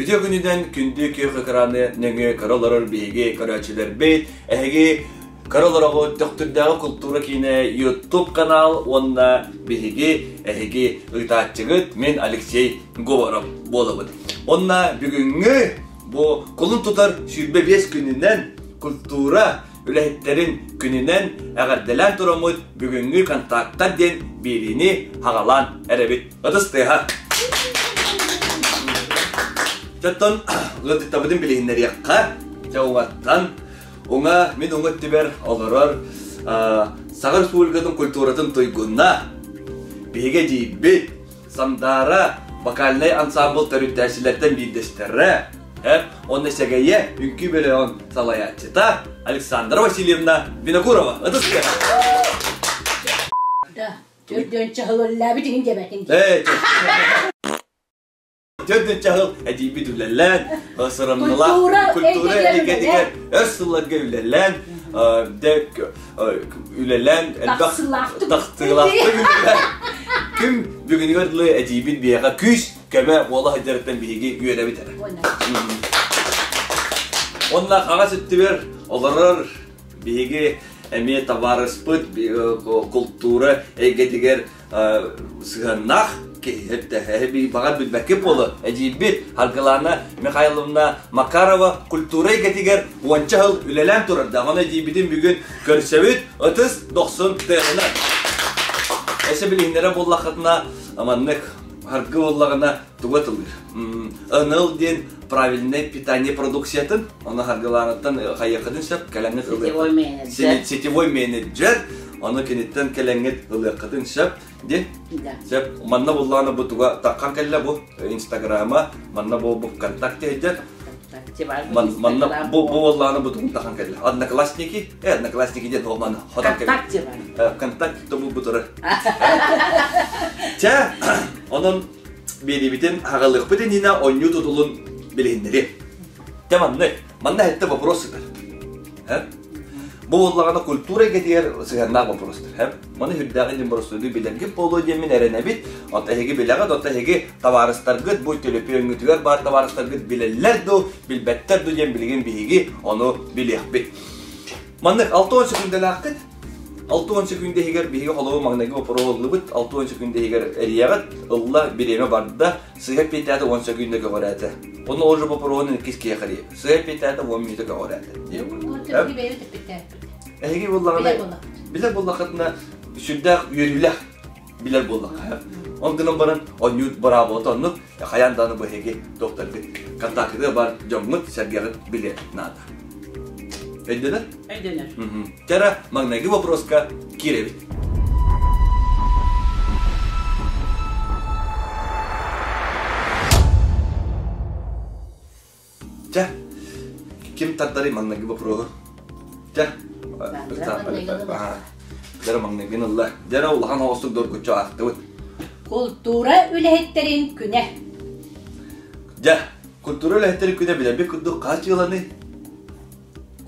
Үтүө күнүнэн күндү күөх экраны нөҥүө көрө олорор биһиги көрөөччүлэрбит, эһиги көрө олороҕут Төхтүрдээҕи култуура киинэ YouTube канал уонна биһиги эһиги ыытааччыгыт мин Алексей Говоров буолабыт. Уонна бүгүҥҥү бу кулун тутар 25 күнүнэн культура үлэһиттэрин күнүнэн эҕэрдэлээн тураммыт бүгүҥҥү контактар диэн биэриини хаҕалаан эрэбит. Ытыс тыаһа. Оттон ыалдьыттабытын билиһиннэриэххэ. Дьэ уҥаттан уҥа мин уҥа өттүбэр олорор Саха Республикатын культуратын туйгунна биһиги эдьиийбит Сандаара вокальнай ансаамбыл төрүттээччилэртэн биирдэстэрэ уонна Сэгэйэ үҥкүү бөлөҕүн салайааччыта Александра Васильевна Винокурова. Ытыс тыаһа. Да, төрдүөн чаһыл үллээбит иһин диэбэтиҥ. Төрдүн чаһыл эдьиийбит үлэлээн, сырамнылаах культура эйгэтигэр өр сылларга үлэлээн, үлэлээн элбэх тахсыылаахтык үлэлээн күн бүгүнүгэр дылы эдьиийбит биһиэхэ күүс көмө буола сылдьарыттан биһиги үөрэбит эрэ. Уонна хаҥас өттүгэр олорор биһиги эмиэ табаарыспыт култуура эйгэтигэр сыһыаннаах киһи баҕар билбэккэ буолуо эдьиийбит Аргылаана Михайловна Макарова культура эйгэтигэр уонча сыл үлэлээн турар даҕаны эдьиийбитин бүгүн көрсөбүт ытыс дохсун тыаһынан эсэ билиһиннэрэ буоллаххытына маннык харгы буоллаҕына туга тылыыр НЛ диэн правильное питание продукциятын ону харгылааныттан хайыаххытын сөп кэлэҥҥит ылыаххыт сетевой менеджер ону киниттэн кэлэҥҥит ылыаххытын сөп ди сөп манна буллаҕына бу туга таххан кэллэ бу инстаграма манна бу бу вконтакте сылдьар манна бу бу буоллаҕына бу тугун тахан кэллэ одноклассники э одноклассники диэн ол маны хотон ВКонтакте бар ВКонтакте бу бу турар чэ онон биэриибитин аҕалыахпыт иннинэ оонньуу тутулун билиһиннэриэм. Дьэ маннык, манна эһэтте вопрос сытар. Бу буоллаҕына культура эйгэтигэр сыһыаннаах вопростар. Маны үрдээҕи диэн боростуойду билэргит буолуо диэммин эрэнэбит. Оттон эһиги билэҕит, оттон эһиги табаарыстаргыт, бу төлөпүөҥҥүтүгэр баар табаарыстаргыт билэллэр дуу, билбэттэр дуу диэн билигин биһиги ону билиэхпит. Маннык 60 секундалааххыт. 60 секунда иһигэр биһиги холобур маҥнайгы боппуруоһу ыллыбыт. 60 секунда иһигэр эрийэҕит, ылла, бириэмэ барда, сыһа эппиэттээтэ 10 секунда көҕүрээтэ. Онно ол же боппуруоһун иккис киһиэхэ эрийэбит. Сыһа эппиэттээтэ 10 мүнүүтэ көҕүрээтэ. Эһиги буоллаҕына билэр буоллаххытына сүрдээх үөрүүлээх билэр буоллахха. Ол гынан баран оонньуур быраабылата оннук хайаан даҕаны бу эһиги докторгыт контактыгар бар дьоҥҥут сэргэҕит билиэ наада. Өйдөнөр? Өйдөнөр. Тера маҥнайгы вопроска киирэбит. Чэ, ким тардарый маҥнайгы вопроһу? Чэ, Дьара маҥнайгын ылла. Дьара улахан оҕустук доргуччу аахтыбыт. Култуура үлэһиттэрин күнэ. Дьэ, культура үлэһиттэрин күнэ билэрбит курдук хас дьыаланы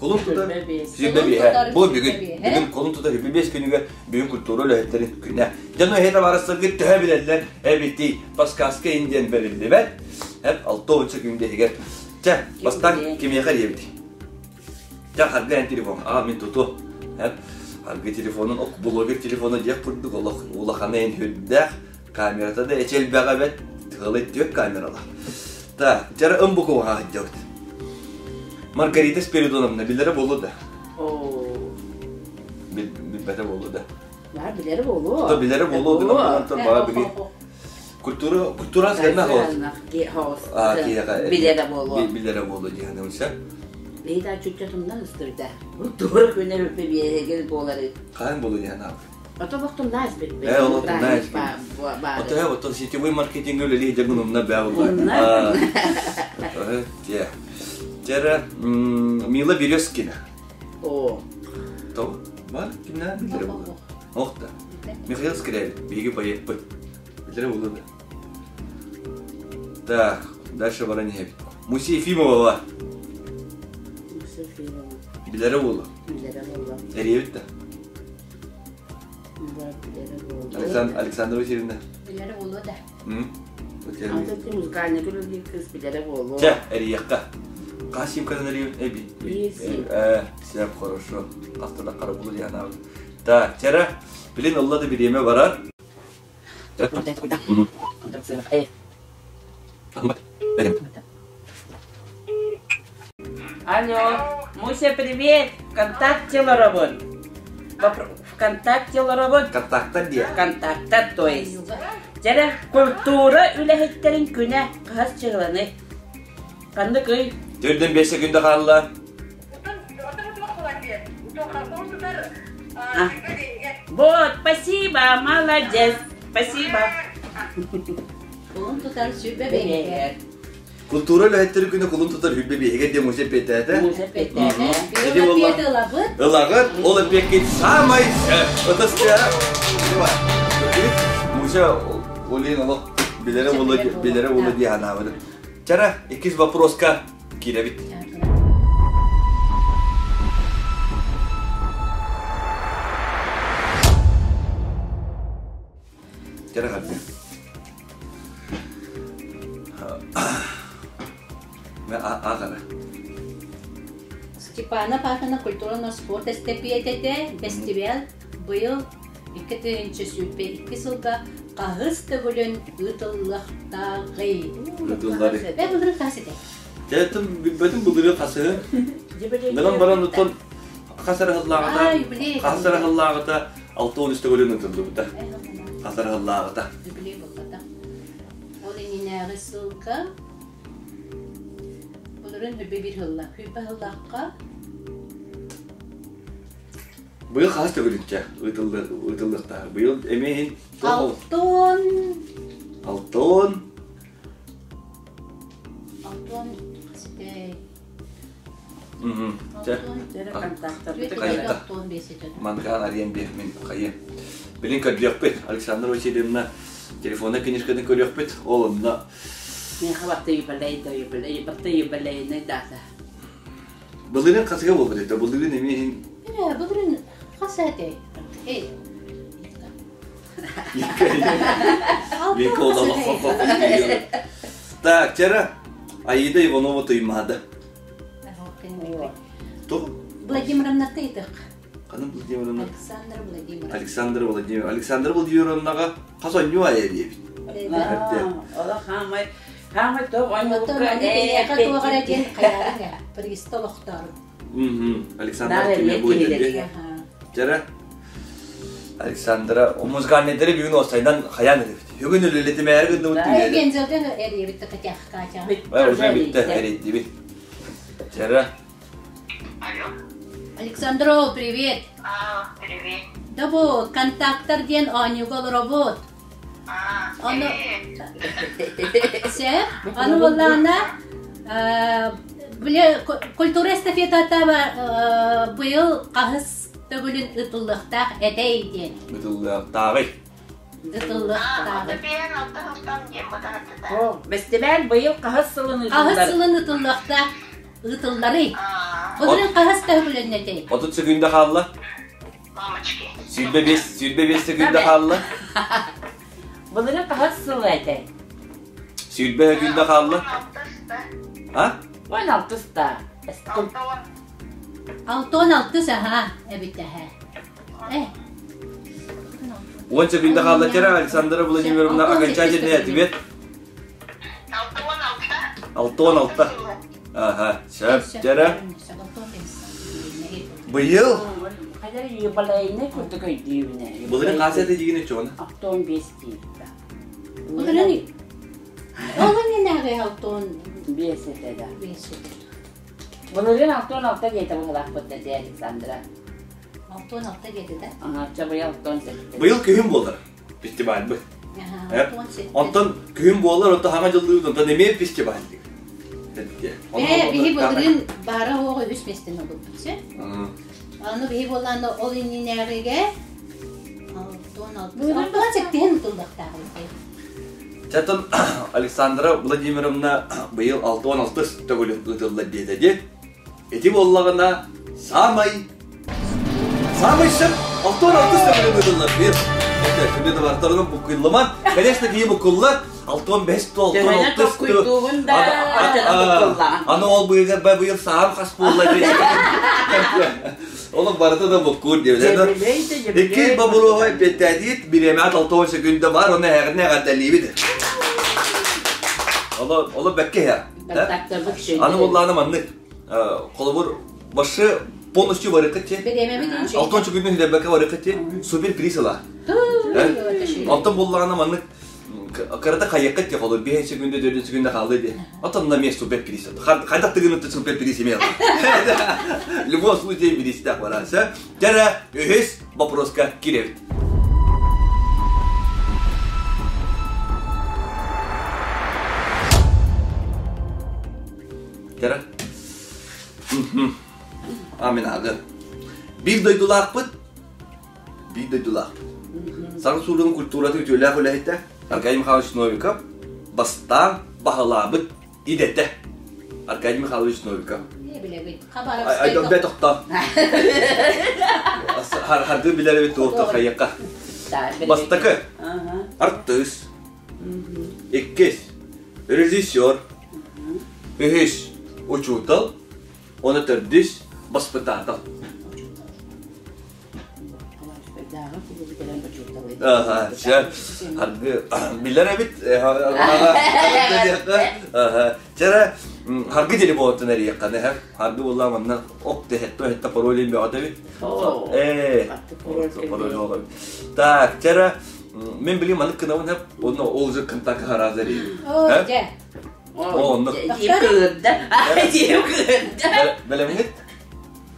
Кулун тутар 25 Бу бүгүн бүгүн кулун тутар 25 күнүгэр бүгүн культура үлэһиттэрин күнэ. Дьону эһи табаарыстаргыт төһө билэллэр эбитий? Подсказка ин диэн бэриллибэт. Эп 6 күн иһигэр. Чэ, бастаан кимиэхэ диэбитий? Чэ, харгы эн телефон. Аа, мин туту. Эп харгы телефонун ок блогер телефона диэх курдук олох улахана эн үрдээх камерата да эчи элбэҕэ эбэт тыалы түөрт камералаах. Так, дьара ым букуҕа сылдьабыт. Маргарита Спиридоновна билэрэ буолуо да? Билбэтэ буолуо да? Билэрэ буолуо. То билэрэ буолуо гынан баран баа биги культура культура сгэнна хоос. А киһиэхэ билэрэ буолуо. Билэрэ буолуо диэн сөп. Лида чүччэ тумнан ыстырда. Культура күнэ бэбиэгил буолары. Хаан буолуо диэн аабы. Ото бохтумнаах испит. Э, ол тумнаах испит. Ото ото сетевой маркетинг үлэлии дьэгин умна бээ булла. Те. Тера Мила Березкина. О. То бар кимнән билер булды. Охта. Михаил Скрябин, биһиги поэппыт. Билер булды да. Так, дальше бара не Муси Ефимова бар. Муси Ефимова. Билere буолла. Билere буолла. Эрийэбит да. Александр, Александра Васильевна. Билэрэ буолуо да. Аты музыкальный үлэлиир кыыс билэрэ буолуо. Чэ, эрийиэххэ. Хас симканан эрийэбин? Биир сим. Сөп, хорошо. Хаста да хара булу диэн Так, чэрэ, билин ылла да бириэмэ барар. Алло, Муся, привет! ВКонтакте олоробун. ВКонтакте олоробун. Контактар диye. Контактар, то есть. Дьэрэ, культура үлэһиттэрин күнэ хаһыс чыһыланы? Ханнык ый? Төрдөн 5 секунда хаалла. Вот, спасибо, молодец, спасибо. Кулун тутар сүбэ биһигэр. Культура үлэһиттэрин күнэ кулун тутар сүбэ биһигэр диэн муся эппиэттээтэ. Муся эппиэттээтэ. Ити буолла. Ылаҕыт, ол эппиэккит саамай сөп. Ытыс Муся Олин олох билэрэ буолла билэрэ буолла дии санаабытым. Чара, иккис вопроска киирэбит. Чара хардыы. Ааҕара. Степана Пахина культурано спорт эстэпиэтэтэ бэстибээл быйыл 2022 сылга хаһыс төгүлүн ыытыллыахтааҕый? Ыытыллары. Бэ былырыын хас этэ? Дьэ, билбэтим былырыын хасыһы. Гынан баран оттон хас эрэ сыллааҕыта хас эрэ сыллааҕыта 63 төгүлүн ыытыллыбыта. Хас эрэ сыллааҕыта. Юбилей буолбата. Ол иннинээҕи сылга былырыын хүрбэ биир сылла. Хүрбэ сыллаахха Быйыл хаһыс төгүлүнчэ ыытыллыахтаах. Быйыл эмиэ иһин Алтон Алтон Алтон ситэй Мангаан арыйан биэр мин хайы. Билин көрдүөхпүт. Александра Васильевна телефонна книжкатын көрүөхпүт. Ол онно Миэхэ барта юбилей да юбилей, барта юбилейный дата. Былырыын хасыга буолбут этэ. Былырыын эмиэ иһин Ээ, былырыын хас этэй? Эй. Так, вчера Аида Иванова Туймаада. Кто? Владимировна Тыйтык. Ханын Владимировна? Александра Владимировна. Александра Владимировна. Александра Владимировнаҕа хас онньу айа диэбит. Ола хаамай хаамай тоқ Оттон аны киниэхэ туох эрэ диэн хайаарыҥ ээ, прииста олохтоорун. Александра кимэ буойдер Дьэрэ Александра музыкальныйдары бүгүн уостайынан хайаан эрэбит. Бүгүн үлэлэтимээри гынныбыт түгүлэри. Гензелге эрийэбит Катя Катя. Уже бүттэ эрийдибит. Дьэрэ Александро, привет. А, привет. Да бу контактар диэн оонньууга олоробут. А, Ону привет. Сэ, аны буоллаҕына били культура эстафетата быйыл хаһыс төгүлүн ытыллыахтаах этэй диэн. Ытыллыахтааҕый. Ытыллыахтааҕый. Бэстибээл быйыл хаһыс сылын Хаһыс ыытыллар? сылын ытыллыахтаах ыытылларый? Былырыын хаһыс төгүлүн этэй? 30 секунда хаалла. Мамочки. 25 25 секунда хаалла. Былырыын хаһыс сыл этэй? 20 секунда хаалла. А? 16-та. 66 аха эбит эһэ. Э. 10 секунда хаалла. Тера Александра Владимировна окончательный ответ. 66. Ага, сөп, Тера. Быйыл Хайдар юбилейный курдук өйдүүбүнэ. Былырын хас этэ дигини чоҕуна? 65 диир. Былырын Ол иннинээҕи алтон 5 этэ да. 5 этэ. Былырыын 66 диэтэ быһылаахпыт дэтэ Александра. 66 диэтэ да? Аҥаарча быйыл 67. Быйыл күһүн буолар фестивальбыт. Онтон күһүн буолар, онтон хаҥа дьыллыыбыт, онтон эмиэ фестиваль Ээ, биһи былырыын баара уоҕа үс миэстэни ылбыппыт сөп. Аны биһи буоллаана ол иннинээҕигэ алтон сэттиһин ытыллыахтаах Чатын Александра Владимировна быйыл 66 төгүлүн ыытыллар диэтэ дии. Ити буоллаҕына саамай саамай сөп 66 төгүлүн ыытыллар быйыл. Күндү табаарыстарынан буккуллуман. Конечно, киһи буккуллар. 65 ту, Төһөнө 66 ту. толкуйдуугун да, ачана буккуллаҕын. Аны ол быыгар ба быйыл саам хас буолла Олох барыта да буккуур диэбит. Дьэбилэй да дьэбилэй. Икки бобуруоһа эппиэттээтиит, бириэмэҕэ 60 секунда бар, оны эҕэрдэ эҕэрдэлиибит. Оло, оло бэкке иһэ. Контактарбыт Аны буоллаҕына маннык, холобур, башы полностью барыкка те. Бириэмэбит Алтон чүгүнү хүдэрбэккэ барыкка те супер приз ыла. Алтон буоллаҕына маннык кырата хайыакка те холобур 5 секунда 4 секунда хаалды де. Отон на место супер приз. Хайдах тыгынытты супер приз имел. В любом случае приз бараса. Тәрә үһүс вопроска киребит. Тәрә. Амин ағы. Биир дойдулаахпыт, биир дойдулаахпыт. Саҥа суурун культуратын үтүөлээх үлэһитэ Аркадий Михайлович Новиков бастаан баһылаабыт идэтэ. Аркадий Михайлович Новиков. Не билэбит. Айдом тохто. Харды билэр эбит туохта хайыкка. Бастакы артыыс. Иккис режиссер. Үһүс учуутал. Оны төрдүс баспытаатал. Билэр эбит Чара харгы телефонтан эрийэххэ эһэ харгы буолла манна ок тэһэтто хетта пароль бөҕөтө эбит э пароль Так, чара мен билим маннык кынабын хеп онно ол же контакт хараза эрийбит. О, О, оннук. Дьиэм кыырда. Дьиэм кыырда. Бэлэмҥит?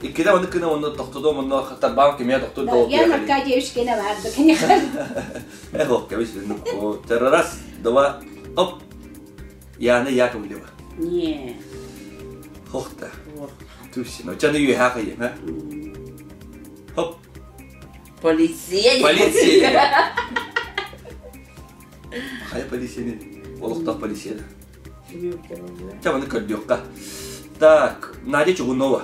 Иккиде оннук гына онно тохтодуом онно тарбаам кимиэ тохтур да Ян Аркадьевич кене барды конечно. Эх, ок, кэбис Раз, два, оп. Яна Яковлева. Не. Хохта. Тусина. Чаны юха кайым, ha? Хоп. Полиция. Полиция. Хайа полицияны? Олохтоох полиция. Ча маны көрдүөххэ. Так, Надя Чугунова.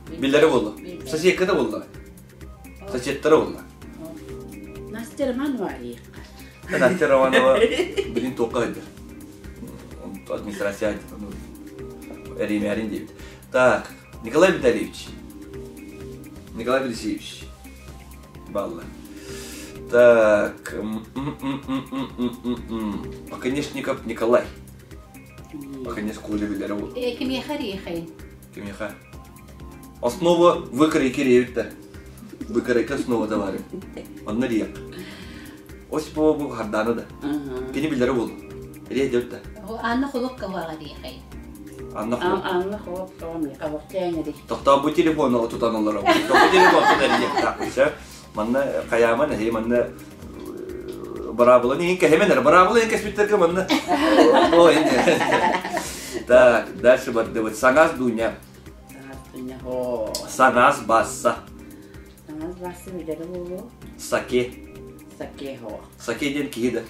Биллэрэ буолла. Соседка да буолла. Соседтара буолла. Настя Романова арыйыахха. Настя Романова билин туохха сылдьар. Администрация эримээрин диэбит. Так, Николай Витальевич. Николай Алексеевич. Балла. Так, Оконешников Николай. Оконешник Коля билэрэ буолла. Кимиэхэ риэхэй? Кимиэхэ? Основа выкройки риэбит Выкройка основа давары. Онно риэк. Осипова бу хардаана да. Кини билэрэ буолла. Риэ диэбит да. Анна Хулукка уаҕа риэхэй. Анна Хулук. Анна Хулук тоҕо миэхэ охтээҥэри. Тохтоо бу телефону тутан олоробун. Бу телефон тутан иһиэхтаахпын Манна хайааман эһи манна быраабыланы иһин кэһэмэн эрэ быраабыла иһин кэспиттэргэ манна Так, дальше бардыбыт. Саҥас Дуня. Саҥас Дуня. Саҥас Басса. Саҥас Басса билэрэ буолуо. Саке. Саке хо. Саке диэн киһи да.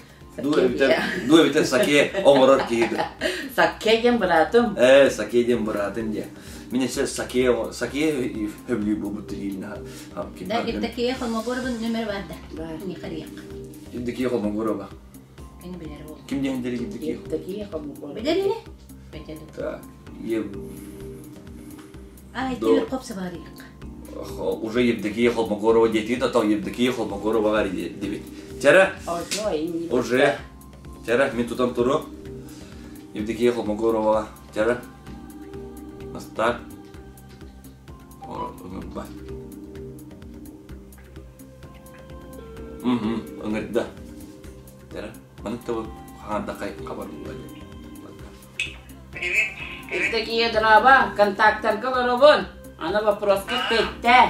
Ду эбитер, ду эбитер саке оҥорор киһи да. Саке диэн быраатым. Э, саке диэн быраатым диэ. Мин эссе саке саке хөблүү буолбут диилин Да, Евдокия Холмогорова нөмер бар да. Михариyak. Евдокия Холмогорова. Кини билэр ол. Ким диэн дери Евдокия? Евдокия Холмогорова. Билэр ини? Бэтэ Так, Ев... А, ити хоп сабарыйык. Уже Евдокия Холмогорова диэтигит, а то Евдокия Холмогорова дебит. Чара, уже, чара, мен тутан туру. Евдокия Холмогорова, чара. Настар. Ыҥырда. Тара, маннык табы хаҥардахай хабарлыылар Привет. Евдокия Драба, контактарга олоробун. Аны вопроска петтэ.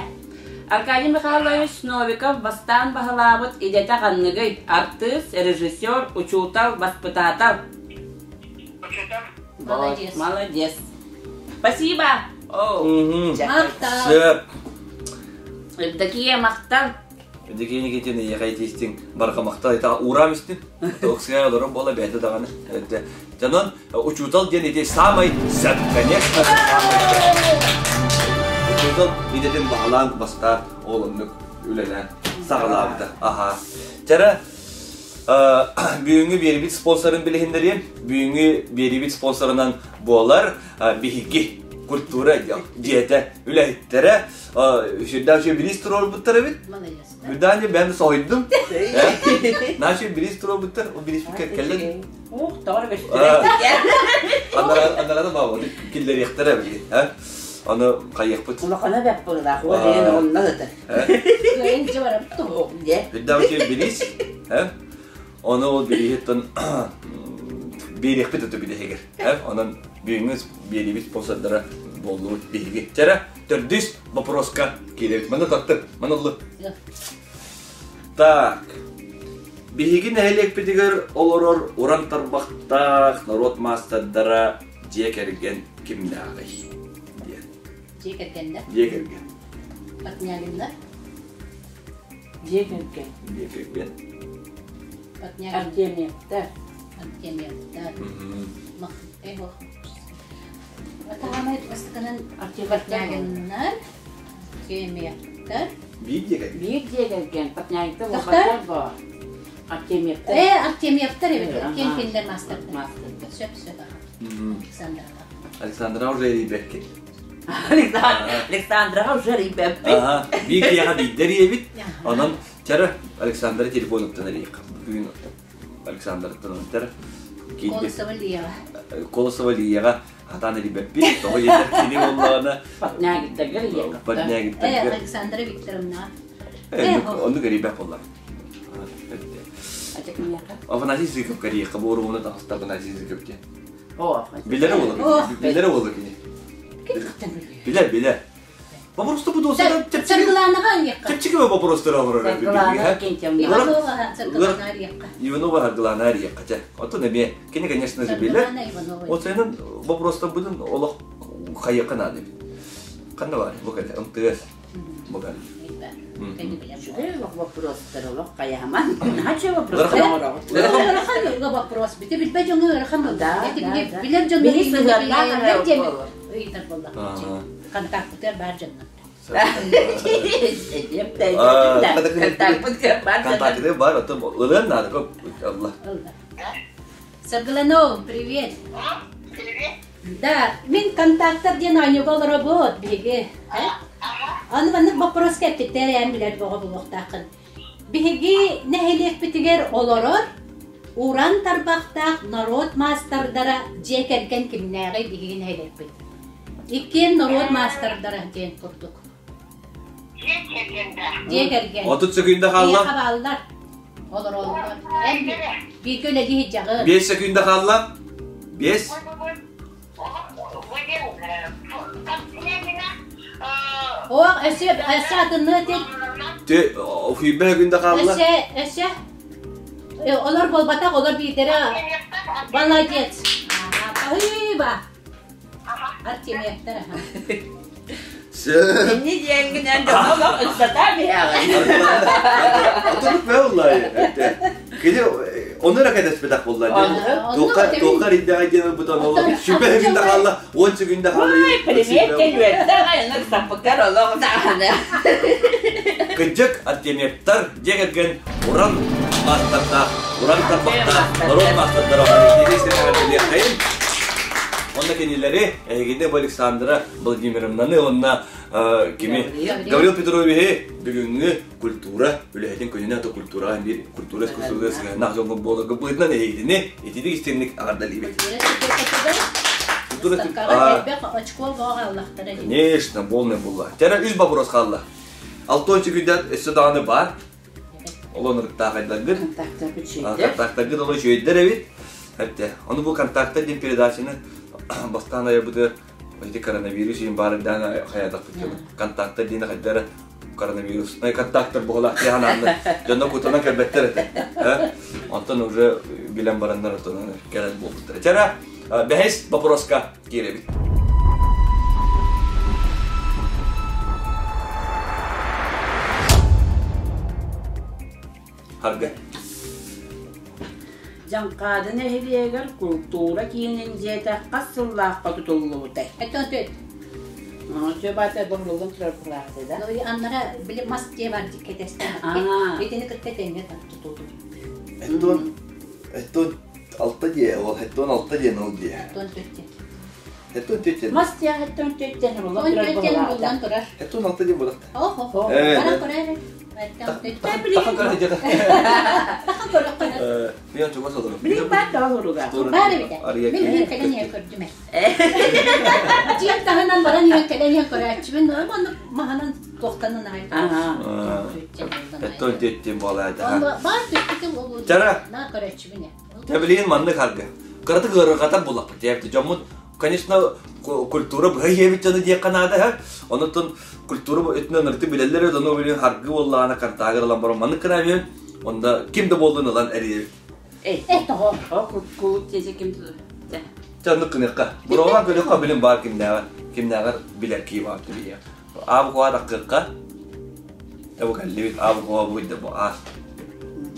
Аркадий Михайлович Новиков бастаан баһылаабыт идэтэ ханныгый? Артыыс, режиссер, учуутал, баспытаатал. Учуутал. Молодец. Молодец. Спасибо. О, Махтал. Сөп. Евдокия махтал. Евдокия Никитина эйиэхэ итиистиҥ барҕа махтал итаа уурам истин. Оксыга олорон буола бэйэтэ даҕаны. Дьонон учуутал диэн ити самый сөп, конечно же, самый сөп. Учуутал идэтин баһылаан бастаан ол оннук үлэлээн. Саҕалаабыта. Аха. Чара бүгүҥҥү биэрибит спонсорын билиһиннэриэм. Бүгүҥҥү биэрибит спонсорынан буолар биһиги культура дьиэтэ үлэһиттэрэ сүрдээх үчүгэй бириис туруорбуттар эбит. Бүдаани бэйэм соһуйдум. Наачы бириис туруорбуттар, ол бириис кэллин. Ух, тоҕо көстүбэт. Анараны баабы киллэриэхтэрэ билигин. Аны хайыахпыт. Улахана бэт буоллаах, ол деген онно сытар. Кыайын дьэ барабыт туһу. Дьэ. Үрдээх үчүгэй бириис. Оны ол бирииһиттэн биэриэхпит өтө бүтэһигэр. Онон бүгүҥҥү биэриибит спонсордара буоллубут биһиги. Чэрэ, төрдүс вопроска киирэбит. Маны таттыр, маны ыллы. Так, биһиги нэһилиэкпитигэр олорор уран тарбахтаах норуот маастардара дьиэ кэргэн кимнээҕий? Диэн. Дьиэ кэргэннэр. Дьиэ кэргэн. Портнягиннар. Дьиэ кэргэн. Дьиэ кэргэн. Портнягин. Артемьевтар. Артемьевтар. Таамай бастакынан Портнягиннар, Артемьевтар. Биир дьиэ кэргэн. Биир дьиэ кэргэн. Портнягинтар буолбаттар боо. Артемьевтар. Э, Артемьевтар эбит. Ким кинилэр маастардар. Сөп, сөп. Александра. Александра уже ребекки. Александраҕа уже ребекки. Ага, биир киһиэхэ биирдэ эрийэбит. Онон чара Александра телефонуттан эрийиэххэ. Бүгүн Александраттан онтер Колосова Лияҕа. Колосова Лияҕа хатаан эрийбэппит. Тоҕо диэтэр кини буоллаҕына Портнягиттарга эрийиэххэ. Портнягиттарга. Александра Викторовна. Оннук эрийбэт буолла. Афанасий Зыков эрийиэххэ бу оруобуна таҕыста Афанасий Зыков диэн. Билэр уола билэр уола кини. Билэр, билэр. Вопросты буду чэпчэки. Саргылаанаҕа ыйыахха. Чэпчэки вопростары оҥорор Саргылаана Кентемна. Иванова Саргылаана арыйыахха. Иванова Саргылаана арыйыахха чэ. Оттон эмиэ кини, конечно же, билэр. Вот сайынын вопростар будун олох хайыахха наада эбит. Ханна бар? Бу кэлэ МТС. Бу кэлэ. Үчүгэй олох вопростар олох хайааман. Наһаа вопростар оҥороҕут. Ыарахан вопрос. Бити билбэт дьоҥҥо ыарахан Да, да, Билэр дьоҥҥо Биһи сыһыаннаах эрэ диэн ыйытар буоллахпыт. Контакпытыгар баар дьоннор. Контакты бар, оттон ылыан наада көп алла. Саргыланов, привет. Привет. Да, мин контактар диэн оонньууга олоробут биһиги. Аны маннык вопрос кэппиттэр эн билэр боҕо булуохтааххын. Биһиги нэһилиэкпитигэр олорор уран тарбахтаах норуот маастардара дьиэ кэргэн кимнээҕий биһиги нэһилиэкпит. Иккиэн норуот маастардара диэн курдук. Дьиэ кэргэн да. Дьиэ кэргэн. 30 секунда хаалла. Биһиэхэ бааллар. Олороллор. Эн бииргэ үлэлии сылдьаҕын. 5 секунда хаалла. 5. Оох, өссө, өссө атынныы этин. Те, сүүрбэ секунда хаалла. Өссө, өссө. Олор буолбатах, олор биирдэрэ. Молодец. Спасибо. Артемьевтар, аха. Инни диэҥҥинэн дьоно олох ыксатаа биһэҕин. Отурут бэ уллай. Кини ону эрэ кэтэспэтэх буолла. Туохха туохха риддэҕэ диэн бутан ол сүбэ күндэ хаалла, 10 секунда хаалла. Ой, привет, кэлүөттэ айаннык саппыккар олох даҕаны. Кыдьык Артемьевтар дьиэ кэргэн уран маастардаах, уран тарбахтаах норуот маастардара сирэҕэрдиэххэйин. Онно кинилэри эһигини бу Александра Владимировнаны уонна кими Гаврил Петровиһы бүгүҥҥү культура үлэһитин күнүнэ ата культураҕа биир культура искусствоҕа сыһыаннаах дьоҥҥо буоларга быһыытынан эһигини ититик истиҥник аҕардалыыбыт. Культура элбэх очко хааллахтара. Конечно, полный булла. Тера үс вопрос хаалла. Алтон чүгүйдэн өссө даҕаны баар. Ол онуруктаахайдаргыт. Контактаргыт ол үчүгэйдэр эбит. Эттэ. Ону бу контактар диэн передачаны бастаан айарбытыгар ити коронавирус иһин баар эрдэҕинэ хайаатахпыт дьону. Контактар диэни хайдара коронавируснай контактар буолаах диэн дьоно кутанан кэлбэттэр этэ. Онтон уже билэн бараннар отонон кэлэн буолбуттар. Чара бэһис вопроска киирэбит. Харга. Дьаҥхаады нэһилиэгэр култуура киинин дьиэтэ хас сыллаахха тутуллубутай? Это ответ. Чөбата бомбуллан турар булаахты да. Аннара били мас дьиэ бар кэтэстэн итини кытта тэҥҥэ тутуллубут. Эттон эттон алта дьиэ ол эттон алта диэн ол дьиэ. Эттон төрт дьиэ. Эттон төрт дьиэ. Мас дьиэ эттон төрт дьиэ буллан турар буллан турар. Эттон алта диэн булахта. Охо. Баран көрөр. Тахан көрөххө. Мен чугас олорум. Билин баар да олоруга. Баар эбитэ. Мин билин кэлэн иһэн көрдүм ээ. Дьиэм таһынан баран иһэн кэлэн иһэн көрөөччүбүн, маннык маһынан туохтанан аҕай. Эттон тиэттин буолаата. Баар түспүтүм ол Чара. На көрөөччүбүн ээ. Тэбилиин маннык харгы. Кыратык ыарырҕатар буллахпыт диэбит. Дьоммут, конечно, культура быһа иһэбит дьону диэххэ наада һэ. Онутун культура өттүнэн ырыты билэллэр эбит, ону билин харгы буоллаҕына контагыр ылан баран маннык гына онда ким да буоллун ылан эрийэбит. Эй, тоҕо? О, кулук тиэсэ ким Чэ, оннук гыныахха. Бурован көрүөххэ билин баар кимнээҕэр, кимнээҕэр билэр кии баар түбүйэ. Аабы куһаа таххыахха. Эбу кэллибит, аабы куһаа буйда бу аас.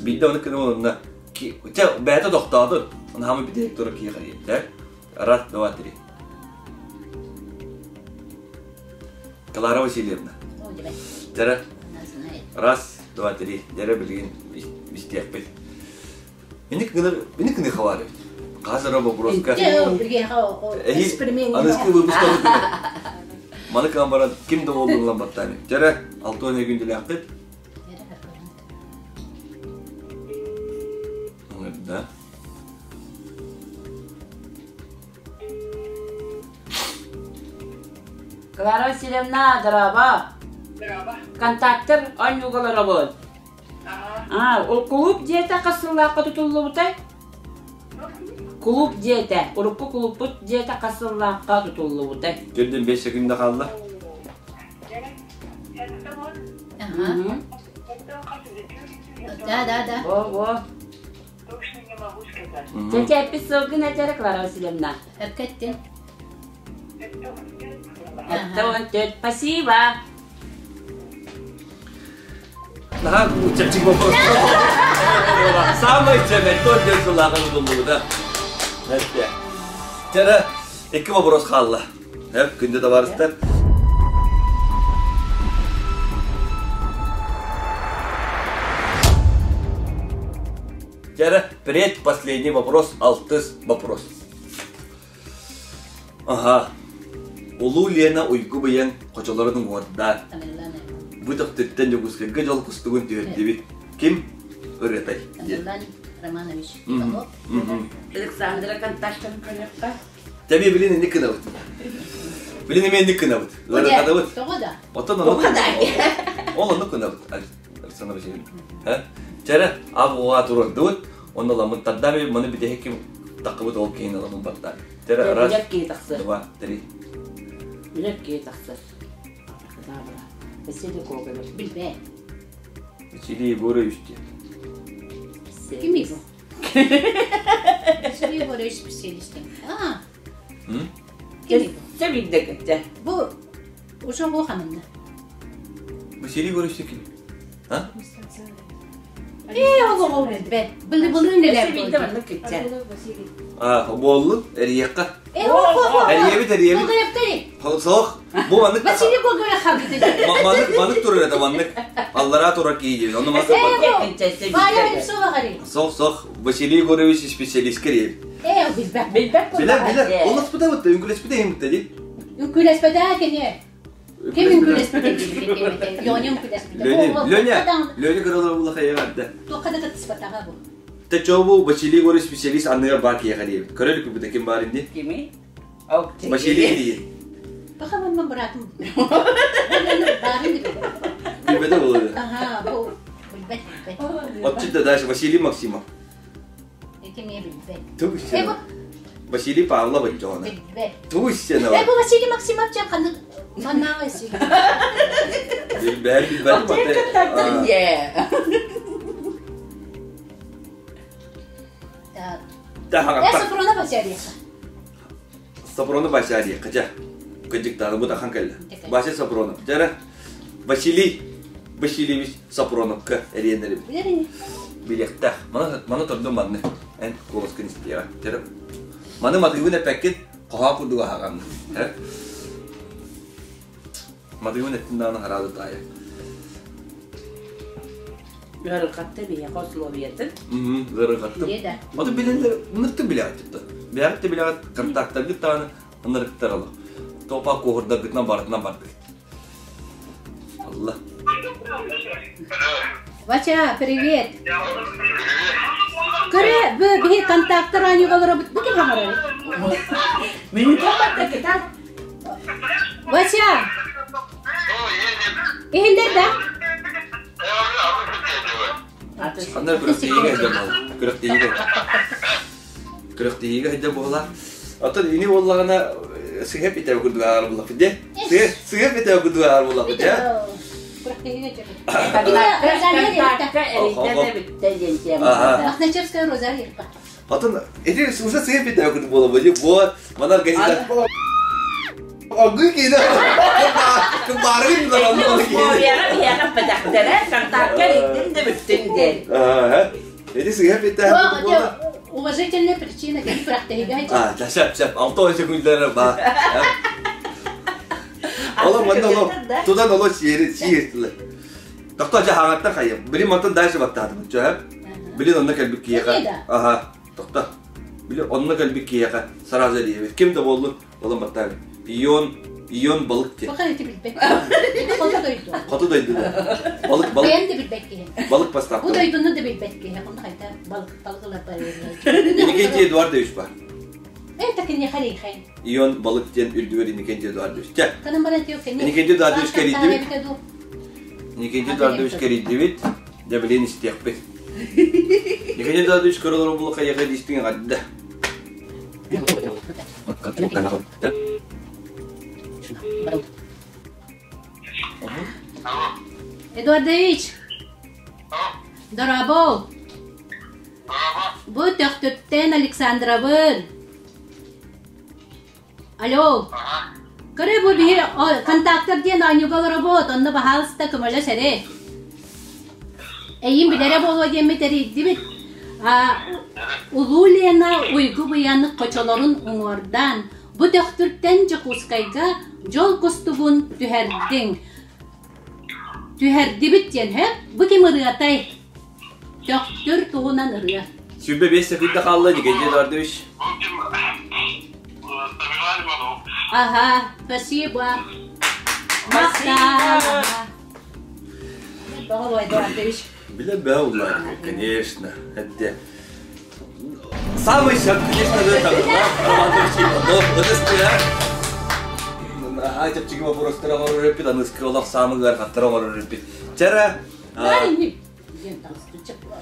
Биирдэ ону кыным онна Чэ, бэйэтэ тохтоотун. Наһамы бүтэһик тура киһи хайыттар. Раз, два, три. Клара Васильевна. Дьэрэ. Раз, два, три. Дьэрэ билигин истиэхпит. Миник гыныр, миник гыны хавар эбит. Қазір вопроска. Аныскы выпусканы Маны кан баран ким да болдун баттаами. Дьэрэ, алтуон күндүлээхпит. Да. Клара Васильевна, здорово. Здорово. Контактор оонньуугаларобут. А, ол кулууп дьиэтэ хас сыллаахха тутуллубутай? Кулууп дьиэтэ, урукку кулууппут дьиэтэ хас сыллаахха тутуллубутай? Төрдүн 5 секунда хаалла. Ага. Да, да, да. Во-во. Точно не могу сказать. Чэчэппит сылгын этэрэ Клара Васильевна. Өккөттүн. Это Спасибо. Наһаа чэпчэки вопрос. Самый чэбэ, тот день сылааҕын удуллубута. Эттэ. Тера, икки вопрос хаалла. Эп, күндү табаарыстар. Тера, предпоследний вопрос, алтыс вопрос. Аха. Улуу Лена уйгу быйаҥ хочолорун уҥуордаан, бу Төхтүртэн Дьокуускайга дьол кустугун түһэрдибит. Ким ырыатай диэн. Тамерлан Романович Иванов. Александра контактын көрүөххэ. Тэби билин инник гынабыт. Билин эмиэ инник гынабыт. Ыарырҕатабыт. Тоҕо да? Оттон Тоҕо да? Ол оннук гынабыт. Александр Васильевич. Чэрэ, абуға турардыбыт. Онно ламын тардами маны бүтэһик ким таққыбыт ол киһини ламын барда. Чэрэ, раз, Билэр киһи тахсар. два, три. Билэр киһи тахсар. Василий Гоголев. Билбэт. Василий Егорович диэн. Ким его? Василий Егорович специалист. А, ким его? Чэ билдэ кытта. Бу уже хамында. Василий Егорович ким? А? Ээ, ол билбэт. Былы былы нелер Билдэ маннык кытта. А, буоллун, эрийэххэ. Э, о, Эрийэбит, эрийэбит. Гоголевтери. Суох, бу маннык Василий Гоголев хабыты. маннык маннык турар это маннык. Аллараа турар киһи диэн. Онно маннык Валя Випсова хари. Суох, суох. Василий Егорович специалист кэрийэбит. Э, билбэт. Билбэт Билэр, билэр. Ол аспыта бытта, үҥкүлэспитэ иһин бытта дии. Үҥкүлэспэтэ кини. Ким үҥкүлэспитэ диэбит Леня үҥкүлэспитэ. Леня, Леня, Леня кыралар була хайа Туохха да кыттыспатаҕа бу. Тэчобу Василий Егорович специалист анныгар бар киһиэхэ диэбит. Көрөлүк бүта ким бар инди? Кими? Василий диир. Пока мамма братым. Барын дип. Билбэтэ буолуо. Ага, бу билбэт билбэт. Отчут да дальше Василий Максимов. Эти мне билбэт. Тугу Э, бу Василий Павлов Джона. билбэт. Тугу Э, бу Василий Максимов чам ханнык маннааҕы Василий. Билбэт билбэт. Так. Э, Сопрано Василий. Сопронов Василий, хотя кыдьыктааны бу тахан кэллэ. Вася Сопронов. Дьара Василий Васильевич Сопроновка эриэннэрибит. Билэр Билиэхтээх. Маны маны турдум манны. Эн куоласкын истиэҕэ. Дьара маны матыыбын эппэккин хоһоон курдук аһаҕанна. Матыыбын эттин даҕаны хараады таайа. Ыарырҕатта биһиэхэ условиятын. Ыарырҕаттым. Ото билэллэр, ынырыктын билэҕит тутта. Бэйэҕит да билэҕит, контактаргыт даҕаны ынырыктар олох. Топа куоһурдаргытынан барытынан бардыгыт. Алла. Вача, привет. Көрө, бу биһи контактар аанньугалара бу ким хаҥарар? Мүнүүтэ батта кытар. Вася! Иһиллэр да? Ханна күрэхтэһиигэ сылдьар буолла. Күрэхтэһиигэ. Күрэхтэһиигэ сылдьар буолла. Оттон ини буоллаҕына сыһыап итэбэ курдук ааҕар буоллахпыт дии. Сыһыап итэбэ курдук ааҕар буоллахпыт дии. Контактка эрийдэ да бүттэ диэн тема. Мохначевская Розалия. Атын ити уже сыһыап итэбэ курдук буолла бу. Бу манар газета Огы киинэ. Кымбаарыгын да Условияҕа биһиэхэ эппэтэхтэрэ, контактка эрийдин да бүттүн диэн. Ити сыһыап итэбэ буолла. Уважительная причина кини күрэхтэһиигэ А, сөп, сөп. Алта секундалар ба. Оло манна оло тутан оло сиэри сиэстилэр. Тохто жаһаҥаттан хайым. Билин мантан дальше баттаатым. Чөһө. Билин онно кэлбит киһиэхэ. Аха, тохто. Били онно кэлбит киһиэхэ сразу диэбит. Ким да буоллун, олон баттаабыт. Ион, Ион балык диэн. Пока эти билбэт. Хоту дойду. Хоту дойду да. Балык, балык. Бэйэм да билбэт киһи. Балык поставка. Бу дойдуну да билбэт киһи. Онно хайда балык балык Инникентий Эдуардович бар. Это киниэхэ рейхай. Ион балык диэн үрдүгэр Инникентий Эдуардович. Чэ. Канан баран тио кини. Инникентий Эдуардович кэрийдибит. Инникентий Эдуардович кэрийдибит. Дьэ билин истиэхпит. Николай Эдуардович көрөлөр булука яха дистиҥ эҕэрдэ. Эдуардович! Дорообо! Бу Төхтүртэн Александровын. Алло. Көрө бу биһи контактар диэн оонньууга олоробут, онно баһаалыста көмөлөс эрэ. Эйин билэрэ буолуо диэммит эрийдибит. Улуу Лена уйгу быйан хочолорун уҥуордаан, бу Төхтүртэн Дьокуускайга дьол кустугун түһэрдиҥ. Түһэрдибит диэн, һэ? Бу ким ырыатай? Төхтүр туһунан ырыа. 25 секунда хаалла, Николай Эдуардович. Ага, спасибо. Махтал. Баҕа Эдуардович. Билэ бэ конечно. Это самый шаг, конечно же, Табырлав Романович Иванов. Ытыстыга. Наһаа чэпчэки вопростары оҥорор эппит, аныскы олох саамы ыарахаттары оҥорор эппит. Чара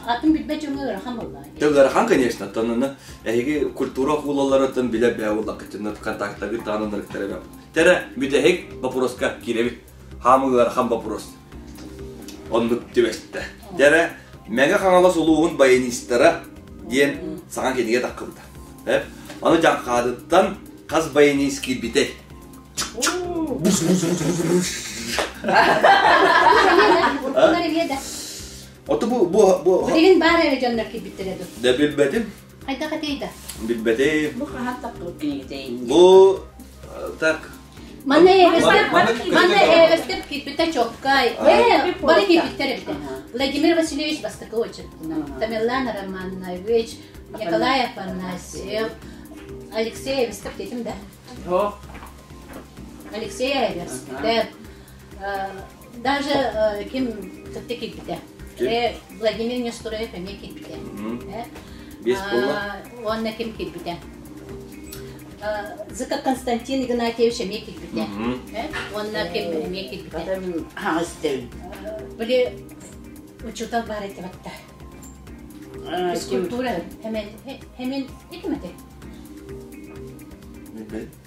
Атын билбэт дьоҥҥо ыарахан буоллаҕа. Ыарахан, конечно. Оттон эһиги культура окуулаларыттан билэр бэйэ буоллаххытына контактаргыт даҕаны ынырыктар эбэ. Тэрэ бүтэһик вопроска киирэбит. Хаамы ыарахан вопрос. Оннук түбэстэ. Тэрэ Мэҥэ Хаҥалас улууһун баянистара диэн саҥа кинигэ таххыбыта. Аны Дьаҥхаадыттан хас баянист киирбитэй? Ото бу бу бу Билигин баар эрэ дьоннор киирбиттэрэ ду. Да билбэтим. Хайдах этей да? Билбэтим. Бу хаһан таххыбыт кинигитей? Бу так Манна эбэстеп, манна эбэстеп киирбитэ чоккай. Э, бары киирбиттэр эбитэ. Владимир Васильевич бастакы очередь. Тамерлан Романович, Николай Афанасьев, Алексей Эбестеп детим да? Алексей Эбестеп. Даже ким кытта киирбитэ. Владимир Несторович эмиэ киирбитэ. Бес буолла. Уонна ким киирбитэ. Зыков Константин Игнатьевич эмиэ киирбитэ. Уонна ким эмиэ киирбитэ. Мин хаҥас истэбин. Били учуутал баар этэ батта. Физкультура хэмэн хэмэн ким этэ?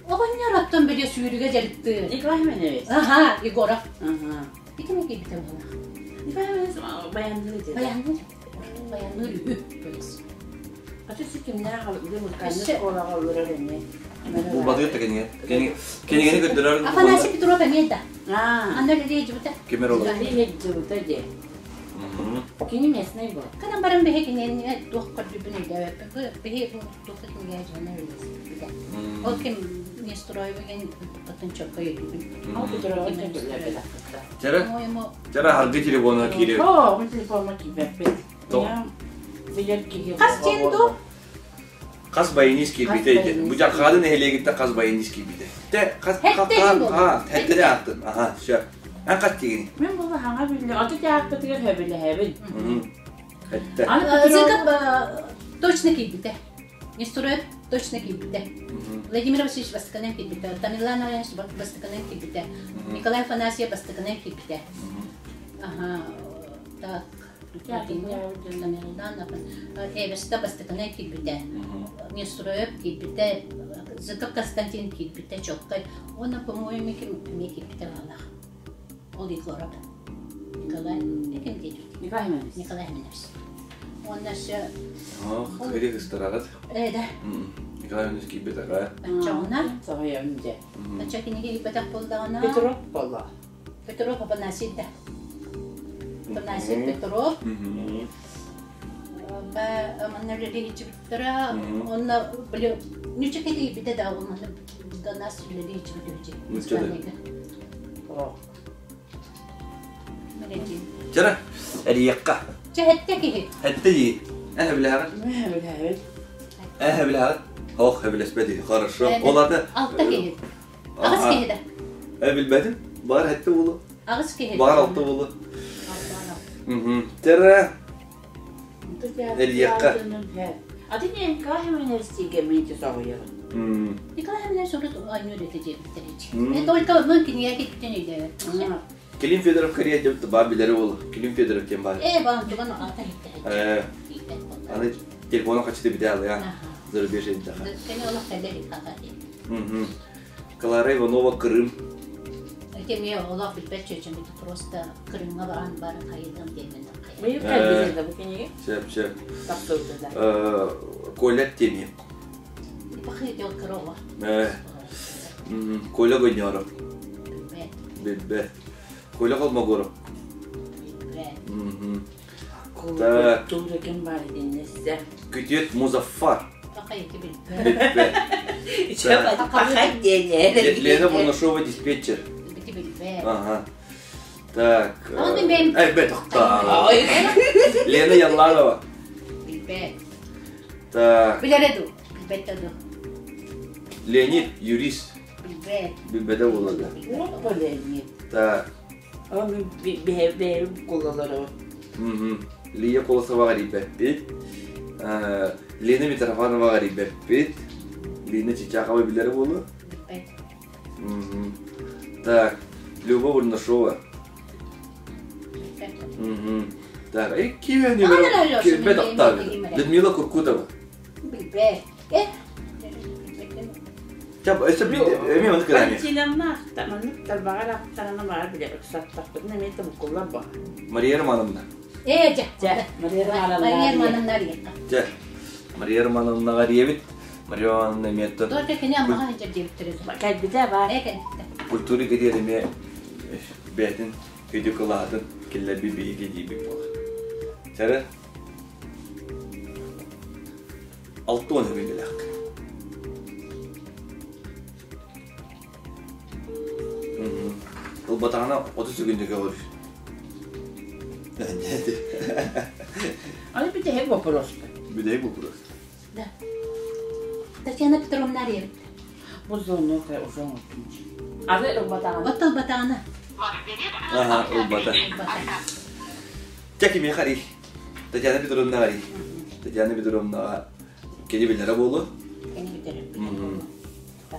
Оҕонньор оттон били сүүрүгэ дьарыктыыр. Николай Иванович. Аха, Егоров. Аха. Итини киирбитэ буоллах. Николай Иванович баянныыр этэ. Баянныыр. Баянныыр үһү, то есть. Аты ситимнээх музыкальный школаҕа олорор эмиэ. Бу батыыр да кинигэ. Кинигэни көрдөрөр. Афанасий Петров эмиэ да. Аа. Анна Лилия дьыбыта. Кимер олор. Лилия дьыбыта дии. Кини местный был. Кынан баран биһи кинини туох көрдүбүн өйдөөбөппүн. Биһи бу туох кинигэ дьоно үлэлэспитэ. Ол ким Нестроевыгын ыппытын чокко өйдүүбүн. Ол Петровы төлөбүт ахтыта. Чара, чара харгы телефона киирэр. Оо, мин телефоҥҥа киирбэппин. Билэр киһи. Хас дьиэн дуу? Хас баянист киирбитэ ити. Бу Дьархаады нэһилиэгиттэн хас баянист киирбитэ. Те хас Хэттэ хэттэ ааттын. Аха, все. Эн хас тигини? Мен була хаҥа билле. Аты театрытыгар хөбүлэһэбин. Хэттэ. Зыков точно киирбитэ. Нестороев точно киирбитэ. Владимир Васильевич бастакынан киирбитэ. Тамерлан Иванович бастакынан киирбитэ. Николай Афанасьев бастакынан киирбитэ. Ага, так. Эверста бастакынан киирбитэ. Нестроев киирбитэ. Зыков Константин киирбитэ чоккай. Уонна, по-моему, ким эмиэ киирбитэ баалаах. Ол Егоров. Николай, ким диэбит? Николай Иванович. Николай Иванович. Уонна өссө... Кыри кыстараҕыт. Ээ, да. Николай Иванович киирбит аҕа. Оччоҕуна? Соһуйабын дьэ. Оччо кинигэ киирбэтэх буоллаҕына... Петров буолла. Петров Афанасий да. Афанасий Петров. Манна үлэлиһиччибиттара, онно били нюча кэлиибитэ да онно до нас үлэлиһиччибит үчү. Чара, эрийэххэ. Чэ, хэттэ киһи. Хэттэ дии. Эһэ билэҕин? Эһэ билэҕин. Эһэ билэҕин? Ох, эбилэспэти. Хорошо. Ол аты... Алта киһи. Аҕыс киһи да. Э, билбэтим. Баар хэттэ буолу. Аҕыс киһи. Баар алта буолу. Терра. Эрийэххэ. Аты Николай Семенович мен соҕуйабын. Николай Семенович урут оонньуур этэ диэбиттэр ичи. Только мын кинигэ киттен өйдөөбөт. Клим Федоров Корея деп баар билери ол. Клим Федоров диэн баар. Э, баан туган ата хитте. Э, аны телефона хачты бите алыя. Зарубеж эддаха. Кene олох кэлэр хата. Клара Иванова Крым. Эти мне олох билбэт чөчөм это просто Крымҥа баран баран хайыдам диэмэн Быйыл кэлбитин бу кинигэ. Сөп, сөп. Коля Теми. Пахы корова. Коля Гоняров. Билбэт. Коля Холмогоров. Билбэт. Так. Культура ким бар диннессе. Күтүөт Музаффар. Билбэт. Лена Бурнашова диспетчер. Ага. Так. Эй, бет Лена Ялланова. Билбэт. Так. Билэрэ ду. Билбэт ду. Леонид юрист. Билбэт. Билбэтэ буолла. Леонид. Так. Бэйэм кулалары. Лия Колосоваҕа эрийбэппит. Лена Митрофановаҕа эрийбэппит. Лина Чичахова билэрэ буолуо. Так, Люба Бурнашова. Так, ким номер кирбет Октавия. Людмила Куркутова. Билбэт. Э, Чап, өссө эми ону кыраами. Валентиновна маннык тарбаҕар ахтарана баар билэ ыксаттахпытына эмиэ тобуккуллар бо. Мария Романовна. Э, дьэ. Дьэ, Мария Романовна. Мария Романовна Дьэ, Мария Романовнаҕа диэбит. Мария Романовна эмиэ Только кини аммаҕа сылдьар диэбиттэрэ. Кэлбитэ баар. Э, кэлбитэ. Культура кириэр эмиэ бэйэтин видео кылаатын киллэрбит биһиги диибит буолар. Сэрэ 60 билилээх. Ылбатаҕына 30 күндү көҕүр. Аны бүтэһик вопрос. Бүтэһик вопрос. Да. Татьяна Петровна Ариевна. Бу звонок уже оҥордум. Аны ылбатаҕына. От ылбатаҕына. Ага, ылбата. Чэ кимиэхэ арий? Татьяна Петровна арий. Татьяна Петровнаҕа кини билэрэ буолуо. Кини билэрэ.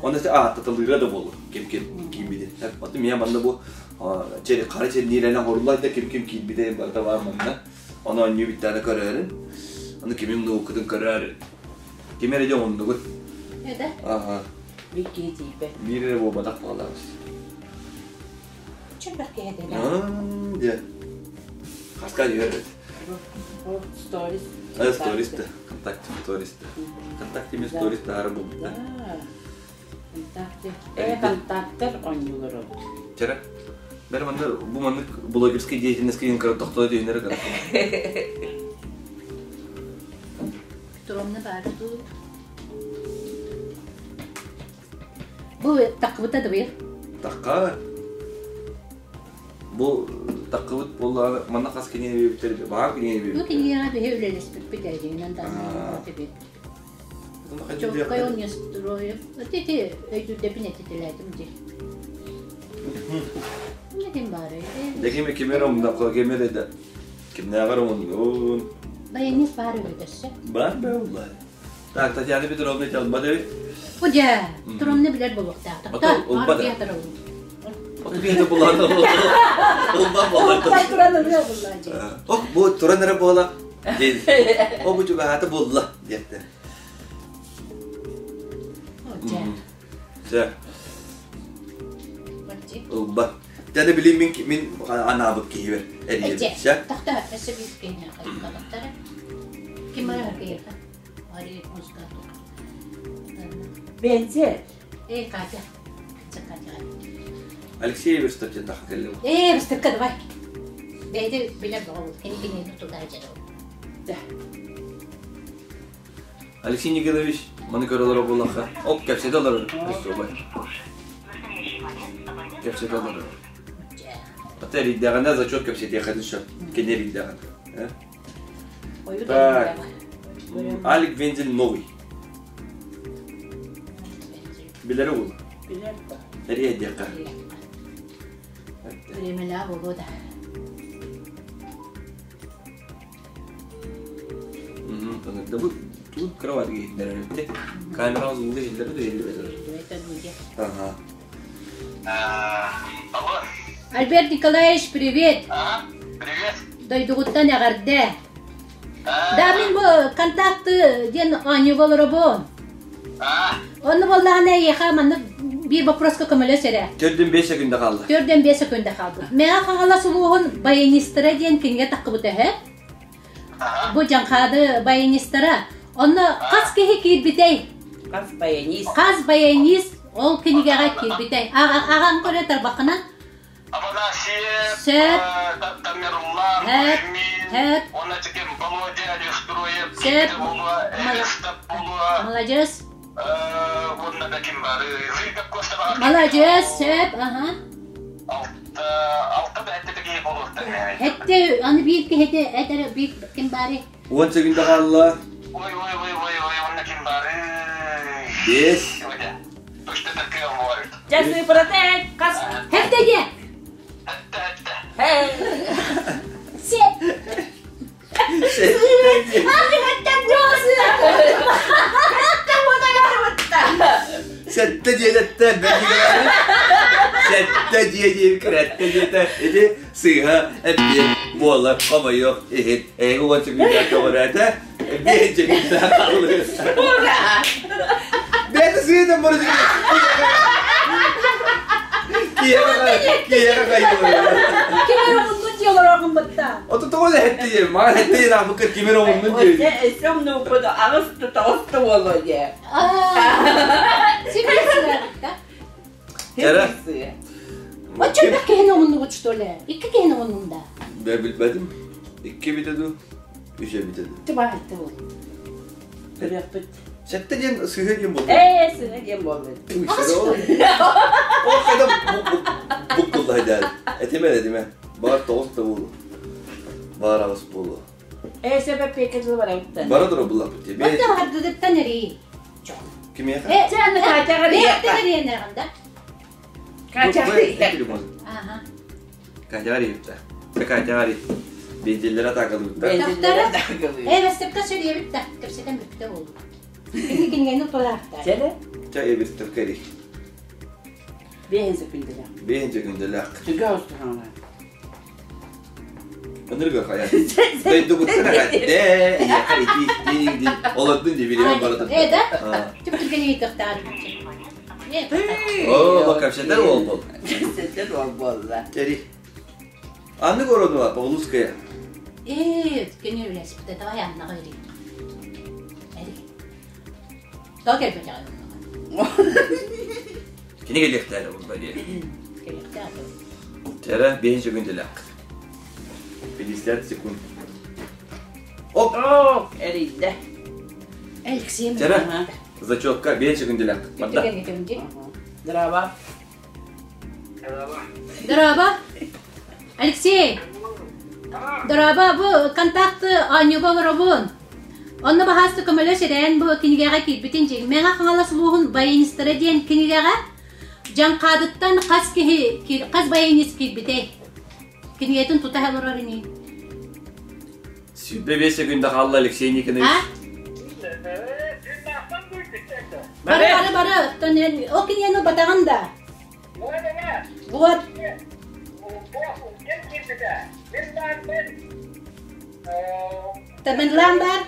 Оны ааттатылыыра да буолуо. Ким-ким киирбитин. Оттон миэ манна бу хара черниилэнэн хоруллар да ким-ким киирбитэ барыта баар манна. Ону оонньуу бүттэҕинэ көрөөрүн. Аны кимим наукатын көрөөрүн. Ким эрэ дьэ оҥоннугут. Это? Ага. Биир киһи тиийбэт. Биир эрэ буолбатах буоллаҕыз. Чөрбөх киһи этэ. Дьэ. Хаска үөрөт. Сторис. Сторис да. Контакте сторис да. Контакте мен сторис таары булбута. Контакте. Э, контактар оонньуулар Чара. Бэр манна бу маннык блогерскай деятельность киин кыра тохтоо түһүнэрэ кыра. Петровна баар дуу. Бу таккыбыта да быйыл. Такка. Бу таккыбыт буоллаҕына манна хас кинигэ биэрбиттэр баар кинигэ биэрбиттэр. Бу кинигэҕэ биһи үлэлэспиппит эдьиҥинэн даҕаны бит. Чуолкай он не строев. Ити өйдүүрдэпин этитэлээтим дии. Ким баарый? Декими кимер омдакка кимер эдэ. Кимнээҕэр омуннун. Баянист баар үһү өссө. Бар бэлла. Так, Татьяна Петровна талбат эбит. Бу дьэ, Петровна билэр буолуохтаах. Ото ылбат. Ото киһи булан ылбат буолар. Туран ырыа булла дьэ. Ох, бу туран эрэ буола. О, бу чугаһаата булла диэттэ. Дьэ. Ылбат. Дьэ, билин мин мин анаабыт киһибэр эрийэбин. Сэ. Тахта, өссө биир киһини хайыппатахтара. Ким барар киһиэхэ? Ари музыкант. Бензе. Эй, Катя. Катя. Алексей Верстов диэн таха кэллим. Ээ, Верстовка давай. Бэйди билэр бөҕө кини кинини тутар дьарыл. Да. Алексей Николаевич, маны көрө олорор буоллахха, оп, кэпсэтэ олорор. Кэпсэтэ олорор. Ата эрийдэҕинэ зачет кэпсэтиэххитин сөп. Кини эрийдэҕинэ. Так. Алик Вензель новый. Билэр уол. Билэр. Эрийэ диэххэ. Времена буолуо да. Бу тут кровать иһиллэр Камера звуга иһиллэр да иһиллибэт. Ага. Алло. Альберт Николаевич, привет. Привет. Дойдугуттан эҕэрдэ. Да, мин бу контакты диэн оонньууга олоробун. Онно буоллаҕына эйиэхэ маннык биир вопроска көмөлөс эрэ. Төрдүн 5 секунда хаалла. Төрдүн 5 секунда хаалбыт. Мэҥэ Хаҥалас улууһун баянистара диэн кинигэ таххыбыта үһү. Бу Дьаҥхаады баянистара. Онно хас киһи киирбитэй? Хас баянист? Хас баянист ол кинигэҕэ киирбитэй? Аҕаҥ көрө тарбаххынан. Афанасьев, Сөп. Тамерлан, Хэп. Кузьмин, Хэп. уонна ким Володя Алекстроев, Сөп. буолуо, Элистап буолуо, Маладьыас. уонна да ким бары, Зыков Костя баар. Маладьыас, сөп, аха. Алта, алта да этте киһи буолуохтар. Этте, аны биир киһити этэр биир ким баары? Уон секунда хаалла. Ой, ой, ой, ой, ой, уонна ким баары? Бес. Точно такая бывает. Дьэ сыыпырата эт хас Хэттэ диэ. Этте, этте. Сет. Сэттэ диэтэ Сэттэ диэ диэн кэрэттэ диэтэ ити сыыһа эппиэт буолар хомойуох иһин эһиги уон секунда көҕүрээтэ биэс секунда хааллы Бэйэтэ сыыһа бары Киһиэхэ Ким эрэ муннун дии олороҕун бытта. Ото тоҕо да этти диэн, маған этти диэн аабыкка ким эрэ муннун диэн. Өссө умнубуппут аҕыс тоҕус да буолуо диэ. Кэрэ. Оччо элбэх киһини умуннубут что ли? Икки киһини умуннум да. Бэ билбэтим. Икки эбитэ дуу, үс эбитэ дуу. Тыба этте ол. Көрүөхпүт. Сэттэ диэн сыһа диэн буолла. Ээ, сыһа диэн буолбут. Ол когда буккулла даар. Этиме этиме. Бар тоҕус да буолу. Бар аҕыс буолу. Ээ, сөбө пиэкэ дылы барабыттан. Бара тура буллаппыт. Бата хардыдыттан эрий. Кимиэхэ? Э, Чэ, аны Катяҕа Бэйэхтэн эриэнэҕин да? Катяҕа Ага. Катяҕа эрийбитэ. Катяҕа эрий. Бензинлere атаакалыыбыт. Бензинлere атаакалыыбыт. Ээ, бэстэпкэ сөдүйэбит да, кэпсэтэн бүттэ буолду. Кини кинигэни тулаахтар. Чэ, Чэ, эбиртепке эрий. Биэһин секүндэлээх. Биэһин секүндэлээх. Түгэ устухаҥалар. Ынырга хайа. Дойдубуттан эҕэрдэ, ийэхэр итии дии олордун дии билимэн барытын. Ээ да? Түптүргэн ыйытыахтаар. Оо, бак кэпсэтэр уол буол. Кэпсэтэр уол буолла. Кэри. Анны Горонова, Павловская. Ээ, кини үлэспитэ, давай Аннаҕа эрий. Эрий. Тоҕо кэлбэтэҕэ Кини кэлиэхтээх буолла дии. Кэлиэхтээх. Чэрэ, 5 секунд 50 секунд. Оп! Ок, эрийдэ. Алексей Чэрэ, зачетка 5 секунд Барда. Здраво. Здорово. Алексей. Здорово, бу контакты оонньууга олоробун. Онно баһаасты көмөлөс эрээн бу кинигэҕэ киирбитин дьиҥ. Мэҥэ Хаҥалас улууһун баянистара диэн кинигэҕэ Дьаҥхаадыттан хас киһи, хас баянист киирбитэй? Кинигэтин тута олорор ини. 25 секунда хаалла Алексей Никонович. А? Бары, бары, бары. Ол кинигэни батаҕын да. Вот. Тамерлан бар.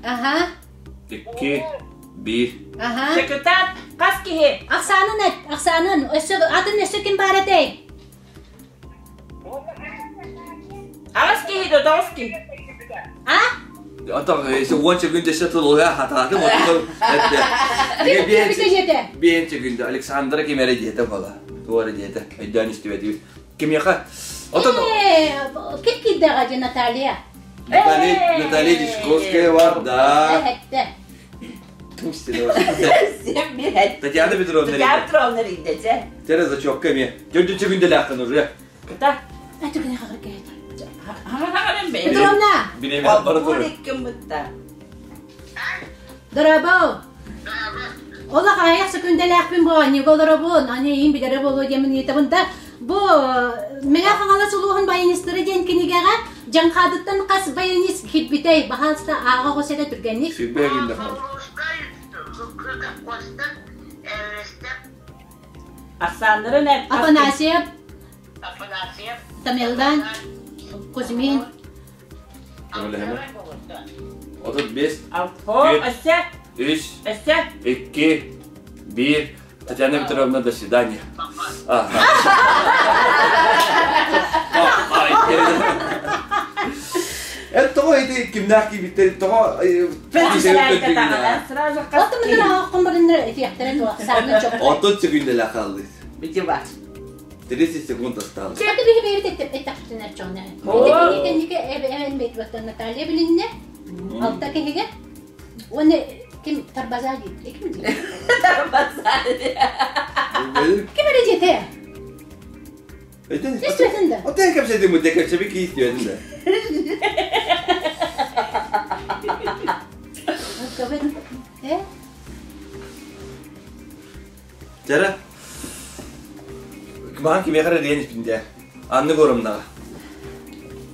Аха. Икки, биир. Аха. Секретарь хас киһи? Ахсаанын эт, ахсаанын. Өссө атын өссө ким баар этэй? Аҕыс киһи да тоҕус киһи. А? Ата уон секунда өссө тылыга хатаатым отто Биэн секунда Александра ким эрэ диэтэ буола. Туора диэтэ. Өйдөөн истибэтибит. Кимиэхэ? Отон Ким киирдэҕэ дьэ Наталья? Наталья Наталья Дичковская бар, да. Эһэттэ. Татьяна Петровна. Татьяна Петровна рийдэчэ. Тере зачетка эмиэ. Төрдүн секундалаахтан уже. Кыта. Петровна! Дорабо! Олох аҕыйах сөкүүндэлээхпин бу оонньууга олоробун, аны иин билэрэ буолуо диэммин ыйытабын да, бу Мэҥэ Хаҥалас улууһун баянистара диэн кинигэҕэ Дьаҥхаадыттан хас баянист киирбитэй, баһаалыста ааҕа оҕус эрэ түргэнник. Сүүрбэ күндэ Ахсааннарын Афанасьев, Тамерлан, Кузьмин. 35, Өссө, 3, өссө, 2, 1. Татьяна Петровна, до свидания. Это тоҕо ити кимнээх киирбиттэр тоҕо сразу Отут секундэлээх хааллыт. Бити бар. 30 секунд осталось. Это биһи бэйбит эттэхпитинэр чоҥна. Кэнники эбэн бэйбит Наталья билиннэ. Алта киһигэ. Уонна ким Тарбаза диир. Ким диир? Тарбаза. Ким эрэ диэтэ? Истибэтин да. Отын кэпсэтим бу кэпсэби ки истибэтин да. Э? Чара. Махан кимиэхэ эрэ диэн испинде. Анны горумнаҕа.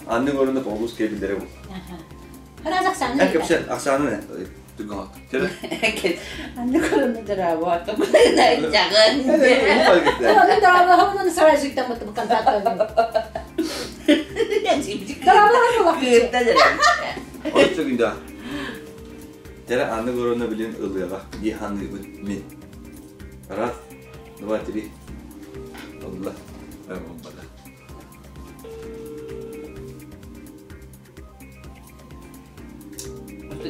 Анны горумна олус кэбилдэрэ бу. Раз Оксана. Эн кэпсэ Оксана түгэн. Чара. Анны горумна дорабо. Жагын. Оны дорабо оны сразу там вот контакт. Дорабо Оччо күндә. Чара анны горумна билин ылыга. Ди ханны мин. Раз, два, три. Алла. Бомбада.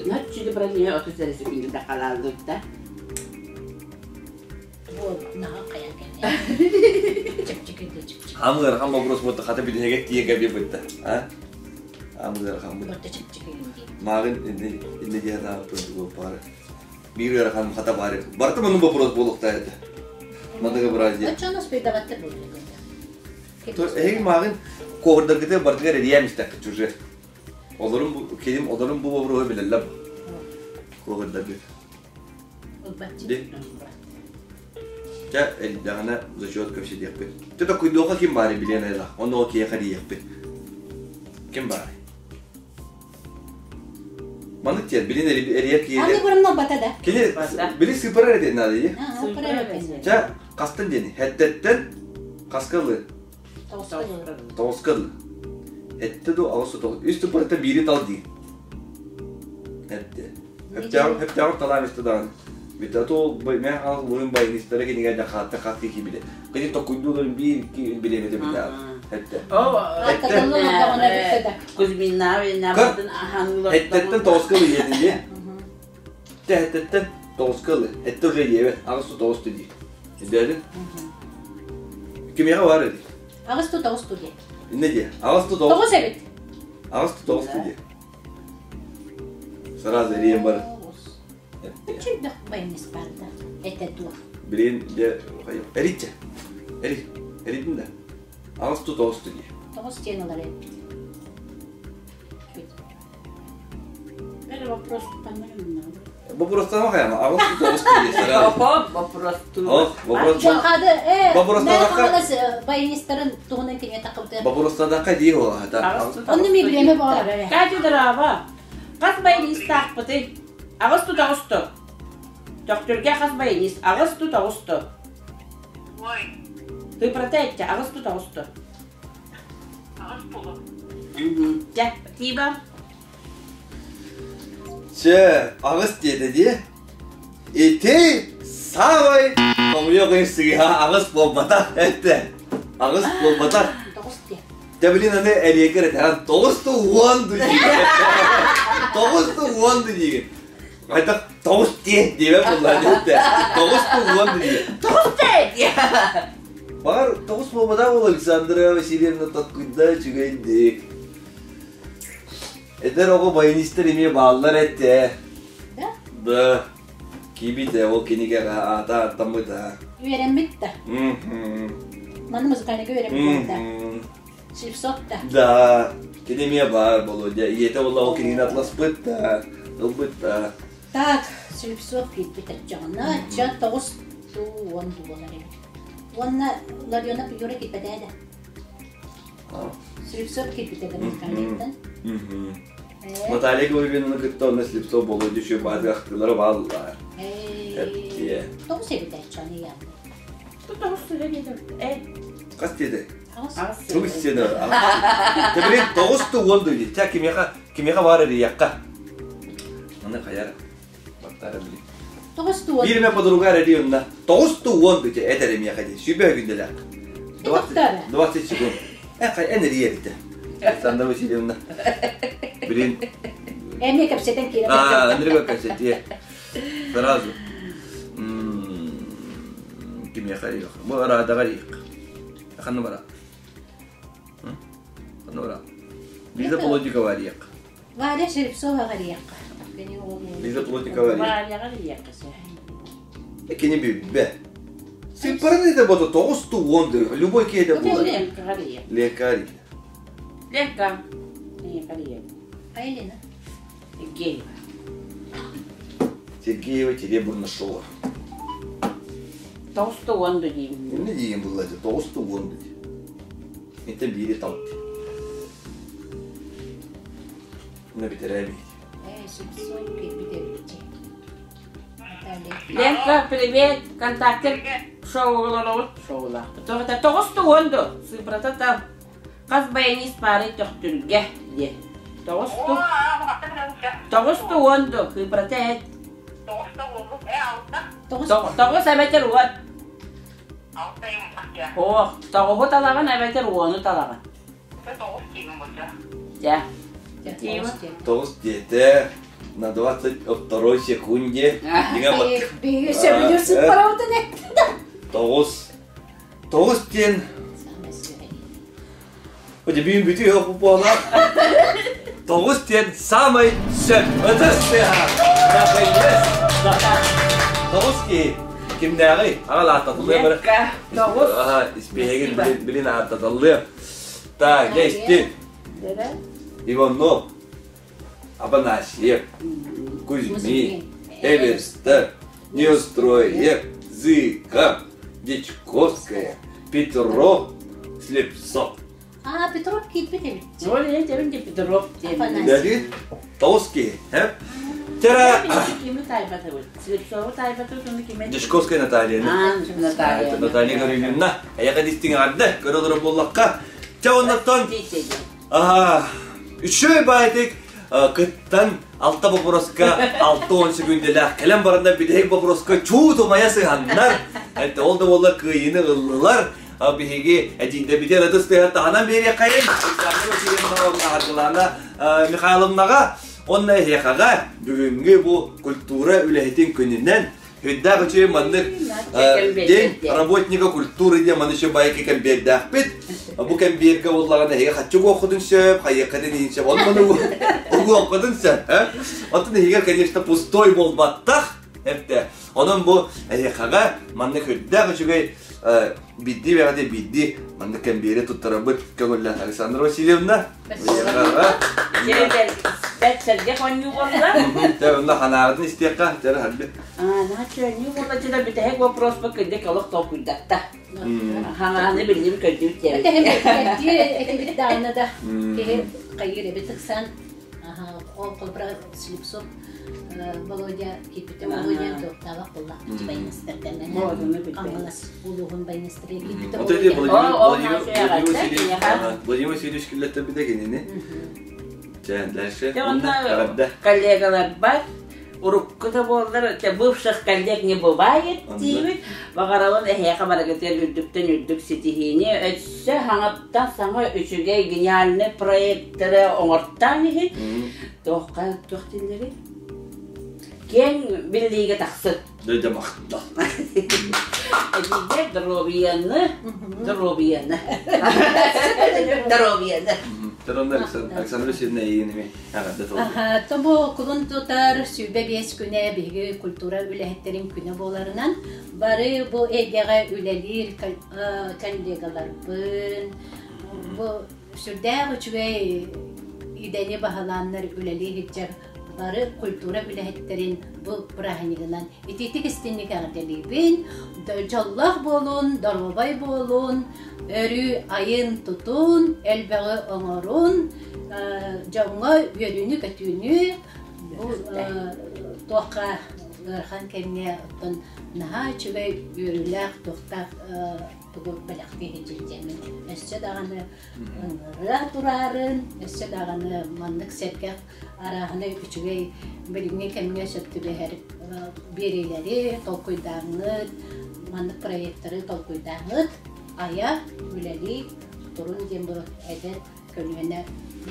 Ночью брали, оту сәресі да халалдыкта. Амылар хан вопрос болды, хата бидеге тиеге би бытта. А? Амылар хан бу. Мағын инде инде жана бу бары. Биир ыарахан хата баар. Барыта маннык вопрос буолуохтаах этэ. Многообразие. Оччону успейдаваттар буолуо. Эһиги мааҕын куоһурдаргытыгар барытыгар эрийэм истэххит чуже. Олорун бу киһим олорун бу бобуруһу билэллэр бу. Куоһурдаргыт. Ди. Чэ, элдэҕинэ зачет кэпсэтиэхпит. Чэ, токуйдуоха ким баары билиэн айла. Онно ол киһиэхэ эрийиэхпит. Ким баары? Маннык диэн, билин эрийэр киһи... Аны бұрын бата да. Кини били сыпарар этин надо дии. Чэ, хастан диэни? Хэттеттен хаска ылы? Тоҕуска ылы. Этте ду аҕыс тоҕус. Үс тупарыттан биири тал дии. Этте. Хэптээҕэр талаан истэ даҕаны. Бүтэ ол мен хал луин байынистара кинигэ да хаатта хат кики биле. Кини токуйдууларын биир бириэмэтэ биле. Этте. Кузьмина Эттэттэн тоҕуска ылы диэтин дии. Тэһэттэн тоҕуска ылы. Этте уже диэбэт. Аҕыс ту тоҕус ту дии. Өйдөөтүн? Кимиэхэ бар эди? Аҕыс ту тоҕус ту диэ. Инне диэ. Аҕыс ту тоҕус. Тоҕус эбит. Аҕыс ту тоҕус ту диэ. Сразу эрийэн бар. Үчүгдэх байнис барда. Этэ дуо. Билин дьэ эриччэ. Эри. Эридин да. Аҕыс ту тоҕус ту диэ. Тоҕус диэн ылар эбит. Бere вопрос Вопростан хайама аҕыс ту тоҕус ту диэ сразу. Вопрос ту. Вопрос. Дьоҥхады э Хаҥалас баянистарын туһунан кинигэ таххыбыта. Вопростадака дии буолаата. Онну ми билеме буолар эрэ. Катя Дорова, хас баянистаахпытый? Аҕыс ту тоҕус ту. Төхтүргэ хас баянист? Аҕыс ту тоҕус ту. Ой. Ты протеччэ, аҕыс ту тоҕус ту. Аҕыс тулу. Дьэ, Тиба. Чэ, аҕыс диэтэ дии. Ити самай хомуйуох сыыһа аҕыс буолбатах этэ. Аҕыс буолбатах. Тоҕус диэ. Дьэ билин аны эриэкэр этэҕин тоҕус да уон ду диигин. Тоҕус да уон ду диигин. Хайдах тоҕус диэ диэбэт буоллаа диэттэ. Тоҕус да уон ду диигин. Тоҕус диэ! Баҕар тоҕус буолбатах буолуо Александра Васильевна толкуйда үчүгэйдик. Эдэр оҕо баянистар эмиэ бааллар этэ. Да? Да. Киибитэ ол кинигэҕэ аата ааттаммыта. Үөрэммит да. Маны музыкальныйга үөрэммит да. Слепцов да. Да. Кини эмиэ баар Володя. Ийэтэ буолла ол кинигэни атласпыт да, ылбыт да. Так, Слепцов киирбит оччоҕуна, ча тоҕус уон буолар эбит. Уонна Ларионов Юра киирбэтэ да. Слепцов киирбитэ да музыкальныйтан. Наталья Гавриловнаны кытта онно Слепцов Володя үчүгэй баатыгы ахтыылара бааллар. Тоҕус эбит оччону яаллар. Тоҕус сүрэ диэтэ. Э. Хас диэтэ? Тугу истиэнэ? Тэбилин тоҕус да уон да дии. Ча кимиэхэ кимиэхэ баар эрийэххэ. Аны хайар баттара били. Тоҕус да уон. Биир эмэ подруга эрий онна. Тоҕус да уон дии этэр эмиэхэ дии. Сүүбэ күндэлээх. 20 секунд. Э хай эн эрийэ эбитэ. Александра Васильевна. Блин. Эмиэ кэпсэтэн киирэ. А, Андрей кэпсэтиэ. Сразу. Кимиэхэ эрийиэх? Бу Радаҕа эрийиэх. Ханна бара? Ханна бара? Лиза Плотникова эрийиэх. Варя Жеребцова эрийиэххэ. Лиза Плотникова эрийиэх. Варяҕа эрийиэххэ сөп. Кини билбэ. Сыппарын это бото тоҕус уон любой киһи буолар. Ленкаҕа эрийиэх. Ленка эрийиэх. Ленка. Ленка эрийиэх. Айлина. Сергеева. Сергеева Тереб Бурнашова. Тоҕус да уон да диигин. Эмне диигин булла тоҕус да уон да Интен биири талт. Мына бүтэрээ бит. Э, Симсон кирбит Ленка, привет! Контактер шоуларобут шоулаахпыт. Тоҕус да уон до сыпрата тал. Хас баянист баарый Төхтүргэ диэн. Тоҕус ту тоҕус ту уон ду кыыпырата эт. Тоҕус да уоллук э алта. Тоҕус эбэтэр уон. Алта юм Ох, тоҕуһу талаҕын эбэтэр уону талаҕын. Тоҕус диигин болда. Дьэ. Тоҕус диэтэ на 22 секунде. Биһиги сөбүлүүр сыппарабытын эттэ. Тоҕус Тоҕус диэн Дебүүн бүтүү буола. Тоҕус диэн самай сөп. Ытыс тыаһа. Тоҕус киһи кимнээҕий? Аҕал ааттатыллыа бары. Тоҕус. Испиэһэгин билин ааттаталлыа. Так, дьэ истин. Иванов, Афанасьев, Кузьмин, Эверстов, Неустроев, Зыков, Дьячковская, Петров, Слепцов. А, Петров киирбит эбит. Ол этэбин де Петров диэн. Дядит тоҕус киһи. Тера Кими таайбатыбыт? Слепцову таайбатыбыт, уну кими? Дьячковская Наталья. Наталья. Наталья Гаврильевна, эйэхэ дистиҥ эҕэрдэ, көрө олорор буоллахха. Чэ, оннуттан Үчүгэй баайдык кыттан алта боппуруоска 60 секүндэлээх кэлэн бараннар бүтэһик боппуруоска чуутумайа сыһаннар ол да буоллар кыайыыны ыллылар биһиги эдьиийдэбитин ытыс тыаһа таһынан биэриэххэйин Александра Васильевна Аргылана Михайловнаҕа. Онно эһиэхэҕэ бүгүҥҥү бу культура үлэһитин күнүнэн Үрдээх үчүгэй маннык день работника культуры диэн маны еще байки кэмбиэрдээхпит. Бу кэмбиэргэ буоллаҕына эһиги хаччы угуоххутун сөп, хайыаххытын иһин сөп, онон угуоххутун сөп. Оттон эһигэр, конечно, пустой буолбаттах. Эптэ. Онон бу эһиэхэҕэ маннык үрдээх үчүгэй бидди бэҕэдэ бидди маннык кэмбиэри туттарабыт көҥүллээх Александра Васильевна. Бэт сэргэх оонньуу буолла. Дьэ, онно ханаабытын истиэххэ, дьэ, харбы. Нааччы оонньуу буолла, дьэ, бүтэһик вопроспа кырдьык олох толкуйдатта. Хаҥааны биллим көрдүбүт диэбит. Этибит даҕаны да киһи хайыыр эбит ыксаан ол холбура Слепцов Володя киирбитэ Володя туохтаабах буолла байыныстардан Хаҥалас улууһун байыныстарыгар киирбитэ Владимир Васильевич киллэттэрбитэ кинини. Чэ, дальше. Коллегаларбар урукку да буоллар бывших коллег не бывает диибит. Баҕарабын эһиэхэ барыгытыгар үрдүктэн үрдүк ситиһиини, өссө хаҥаттан саҥа үчүгэй гениальный проекттары оҥортоон иһин туохха туох дииллэрий? Киэҥ биллиигэ тахсыт. Дойда махтал. Эдиге доруобуйаны, доруобуйаны. Доруобуйаны. Торонно Александр Васильевна эйигин эми эҕэрдэ тылбыт. Тобу кулун тутар 25 күнэ биһиги культура үлэһиттэрин күнэ буоларынан бары бу эйгэҕэ үлэлиир коллегаларбын бу сүрдээх үчүгэй идэни баһылааннар үлэлии сылдьар бары культура үлэһиттэрин бу бырааһынньыгынан итиитик истинник эҕэрдэлиибин. Дьоллоох буолун, доруобай буолун, өрүү айын-тутун, элбэҕи оҥорун, дьоҥҥо үөрүүнү-көтүүнү бу туохха ыарахан кэмҥэ оттон наһаа үчүгэй үөрүүлээх туохтаах тугу бэлэхтии сылдьар диэммин өссө даҕаны ыҥыра тураарын, өссө даҕаны маннык сэргэх арааһынай үчүгэй билиҥҥи кэмҥэ сөп түбэһэр биэриилэри толкуйдааҥҥыт, маннык проектары толкуйдааҥҥыт, айа, үлэлии турун диэн бу эдэр көлүөнэ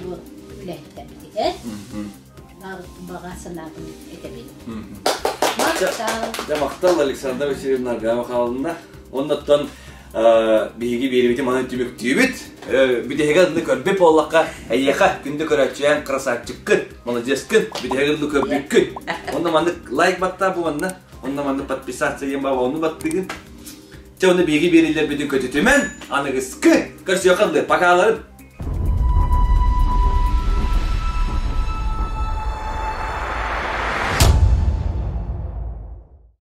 бу үлэһиттэрбитигэр баҕа санаабын этэбин. Махтал! Дьэ, махтал Александра Васильевна Аргама Михайловна. Оннуттан биһиги биэрибити манан түмүктүүбүт. Бүтэһигэ ылны көрбүт буоллахха, эйиэхэ күндү көрөөччү красавчиккын, молодецкын, бүтэһигэ ылны көрбүккүн. Онно маннык лайк баттаа бу манна, онно маннык подписаться диэн баба ону баттыгын. Чэ, онно биһиги биэриллэрбитин көтүтүмэн, аныгыскы көрсүөххэ дылы, покаларын.